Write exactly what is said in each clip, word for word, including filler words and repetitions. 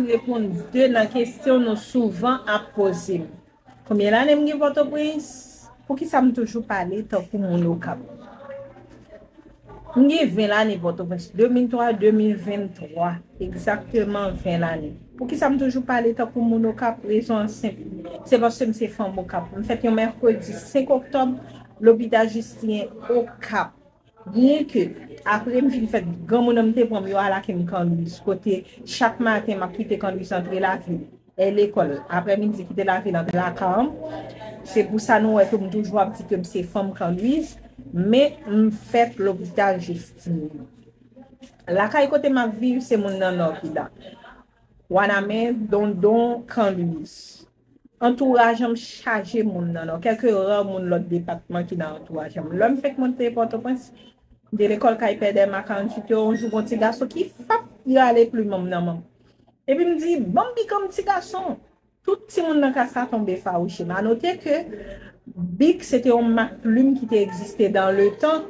reponn de nan kesyon nou souvan ap poze m. Konbyen lane m gen Pòtoprens? Poukisa m toujou pale tankou moun Okap? M gen ven lane Pòtoprens, de mil twa, de mil venntwa, egzakteman ven lane. Poukisa m toujou pale tankou moun Okap? Rezon an senp. Se paske m se fanm Okap. M fèt yon mèkredi senk oktòb, lopital Jistyen Okap. Byenke, apre m fin fèt, granmoun an m te pran m yo al lage m Kan Lwiz, kote chak maten m ap kite Kan Lwiz antre lavil, e lekòl, aprèmidi kite lavil antre lakay m. Se pou sa nou wè ke m toujou ap di ke m se fanm Kan Lwiz, men m fèt lopital Jistyen. Lakay kote m ap viv, se moun nan Nò ki la. Wanament, Dondon, Kan Lwiz. Antouraj an m chaje moun nan Nò. Kèlke ra moun lòt depatman ki nan antouraj an m. Lè m fèk monte Pòtoprens, m te lekòl kay Pè Dèma karanntuit yo, yon jou gon ti gason ki fap rale plim an m nan men m. Epi m di, "Ban m bik an m, ti gason." Tout timoun nan klas la tonbe fawouche m. A note ke bik se te yon mak plim ki te egziste dans le temps,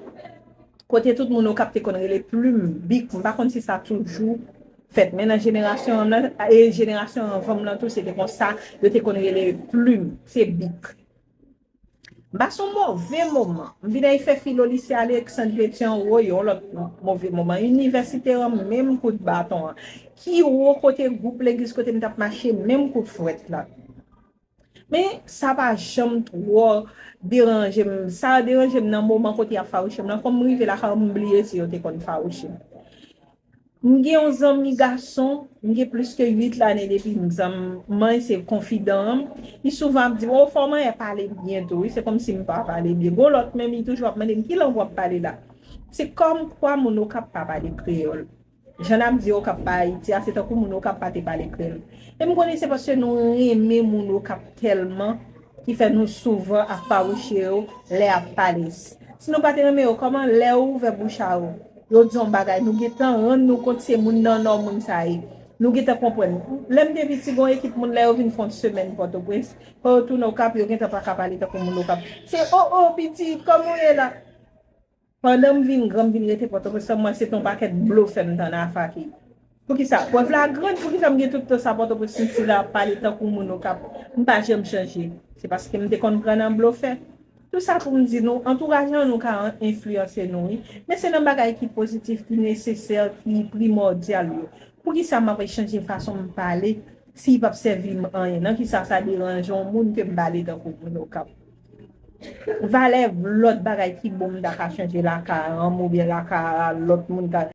kote tout moun Okap te konn rele plim, bik. M pa konn si sa toujou fèt, men nan jenerasyon an m nan, e jenerasyon anvan m nan tou, se te konsa yo te konn rele plim, se bik. M pase yon move moman. M vin al fè filo lise Alexandre Pétion, woy, yon lòt move moman. Inivèsitè an, menm kout baton an. Ki wo kote gwoup legliz kote m t ap mache, menm kout fwèt la. Men sa pa janm twò deranje m. Sa deranje m nan moman kote y ap fawouche m nan. Kòm m rive lakay m, m bliye si yo te konn fawouche m. M gen yon zanmi gason, m gen plis ke uit lane depi m zanmi, se konfidan an m. Li souvan ap di m, "O, fò w manyen pale byen tou, wi." Se kòmsi m pa pale byen. Gon lòt menm, li toujou ap mande m, "Ki lang w ap pale la?" Se kòmkwa moun Okap pa pale kreyòl. Jan n ap di Okap pa Ayiti a, se tankou moun Okap pa te pale kreyòl. E m konnen se paske nou renmen moun Okap tèlman ki fè nou souvan ap fawouche yo lè y ap pale. Si nou pa te renmen yo, kòman lè yo ouvè bouch a yo, yo di yon bagay, nou gentan rann nou kont se moun nan Nò moun sa ye. Nou gentan konprann. Lè m te piti, gon ekip moun, lè yo vin fè yon semèn Pòtoprens, fò yo tounen Okap, yo gentan pa ka pale tankou moun Okap. Se, "O, o, pitit, kòman w ye la?" Pandan m vin gran, m vin rete Pòtoprens, m wè se t on pakèt blofè m t annafake. Poukisa? Prèv la gran, poukisa m gen tout tan sa Pòtoprens, m ti la ap pale tankou moun Okap, m pa janm chanje? Se paske m te konn pran nan blofè. Tou sa pou m di nou, antouraj lan nou ka enfliyanse nou, wi. Men se nan bagay ki pozitif, ki nesesè, ki primòdyal yo. Poukisa m ap chanje fason m pale si l p ap sèvi m anyen? Nan kisa sa deranje yon moun ke m pale tankou moun Okap? Valè lòt bagay ki bon m ta ka chanje lakay an m oubyen lakay a lòt moun ka